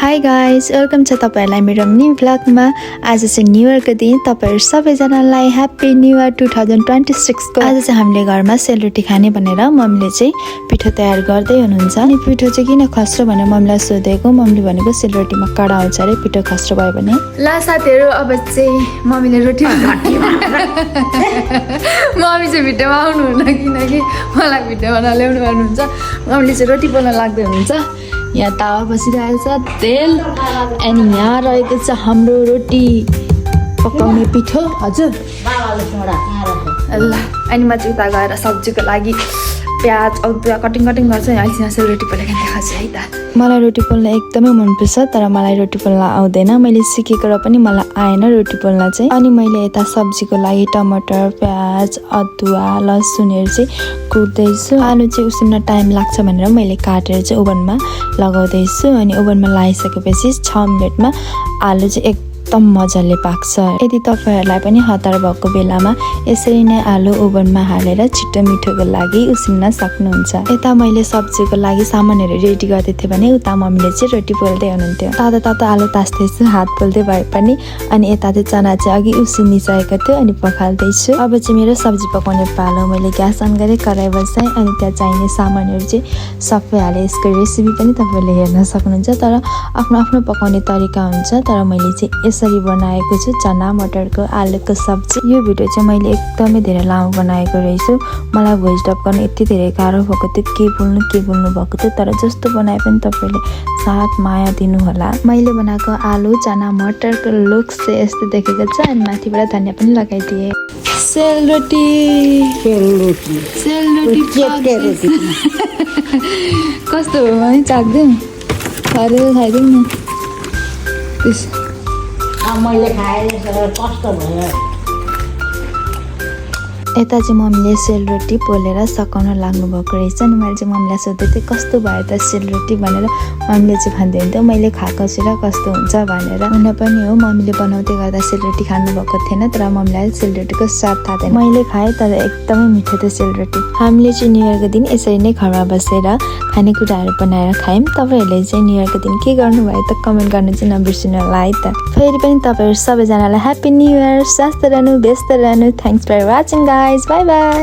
Hi guys, welcome छ तपाईहरुलाई मेरो न्यू भ्लगमा। आज चाहिँ न्यू इयरको दिन। तपाईहरु सबैजनालाई ह्यापी न्यू इयर 2026 को। आज चाहिँ हामीले घरमा सेलरोटी खाने भनेर मम्मीले चाहिँ पिठो तयार गर्दै हुनुहुन्छ। अनि पिठो चाहिँ किन खस्रो भनेर मम्मीलाई सोधेको। मम्मीले भनेको सेलरोटीमा कडा हुन्छ रे पिठो खस्रो भयो भने। ल साथीहरु, अब चाहिँ मम्मीले रोटी मम्मी चाहिँ भिडियोमा आउनु हुन्न किनकि मलाई भिडियोमा नल्याउनु भन्नुहुन्छ। मम्मीले चाहिँ रोटी पोल्न लाग्दै हुनुहुन्छ। यहाँ तावा बसिरहेको छ, तेल, अनि यहाँ रहेको छ हाम्रो रोटी पकाउने पिठो। हजुर ल, अनि म चाहिँ उता गएर सब्जीको लागि प्याज अदुवा कटिङ गर्छु। अहिले सेलरोटी पोलेर देखाउँछु है त। मलाई रोटी पोल्न एकदमै मनपर्छ, तर मलाई रोटी पोल्न आउँदैन। मैले सिकेको र पनि मलाई आएन रोटी पोल्न चाहिँ। अनि मैले यता सब्जीको लागि टमाटर, प्याज, अदुवा, लसुनहरू चाहिँ कुट्दैछु। आलु चाहिँ उसिन्न टाइम लाग्छ भनेर मैले काटेर चाहिँ ओभनमा लगाउँदैछु। अनि ओभनमा लगाइसकेपछि 6 मिनेटमा आलु चाहिँ एकदम मजाले पाक्छ। यदि तपाईहरुलाई पनि हतार भएको बेलामा यसरी नै आलु ओभनमा हालेर छिटो मिठोको लागि उसिन्न सक्नुहुन्छ। यता मैले सब्जीको लागि सामानहरु रेडी गर्दै थिएँ भने उता मम्मीले चाहिँ रोटी पोल्दै हुनुहुन्थ्यो। तातो आलु तास्दैछु हात पोल्दै भए पनि। अनि यता चाहिँ चना चाहिँ अघि उसिनिसकेको थियो अनि पखाल्दैछु। अब चाहिँ मेरो सब्जी पकाउने पालो। मैले ग्यास अन गरे, कराई बसाएँ, अनि त्यहाँ चाहिने सामानहरु चाहिँ सबै हाले। यसको रेसिपी पनि तपाईहरुले हेर्न सक्नुहुन्छ, तर आफ्नो आफ्नो पकाउने तरिका हुन्छ। तर मैले चाहिँ यसरी बनाएको छु चना मटरको आलुको सब्जी। यो भिडियो चाहिँ मैले एकदमै धेरै लामो बनाएको रहेछु। मलाई भोइस डब गर्न यति धेरै गाह्रो भएको थियो, के बोल्नु भएको थियो। तर जस्तो बनाए पनि तपाईले साथ माया दिनु होला। मैले बनाएको आलु चना मटरको लुक्स चाहिँ यस्तो देखेको छ। अनि माथिबाट धनिया पनि लगाइदिए। सेलरोटी कस्तो हो है, चाख्दै खाइदिउँ न। मैले खाएँ कस्तो भयो। यता चाहिँ मम्मीले सेलरोटी पोलेर सकाउन लाग्नु भएको रहेछ। अनि मैले चाहिँ मम्मीलाई सोध्दै थिएँ कस्तो भयो त सेलरोटी भनेर। मम्मीले चाहिँ भन्दै हुन्थ्यो मैले खाएको छु र कस्तो हुन्छ भनेर। हुन पनि हो, मम्मीले बनाउँदै गर्दा सेलरोटी खानु भएको थिएन, तर मम्मीलाई सेलरोटीको स्वाद थाहा थिएन। मैले खाएँ तर एकदमै मिठो थियो सेलरोटी। हामीले चाहिँ न्यू इयरको दिन यसरी नै घरमा बसेर खानेकुराहरू बनाएर खायौँ। तपाईहरुले चाहिँ न्यू इयरको दिन के गर्नुभयो त कमेन्ट गर्न चाहिँ नबिर्सिनु होला है त। फेरि पनि तपाईहरु सबैजनालाई ह्यापी न्यू इयर। स्वस्थ रहनु, व्यस्त रहनु। Thanks for watching guys. Bye by.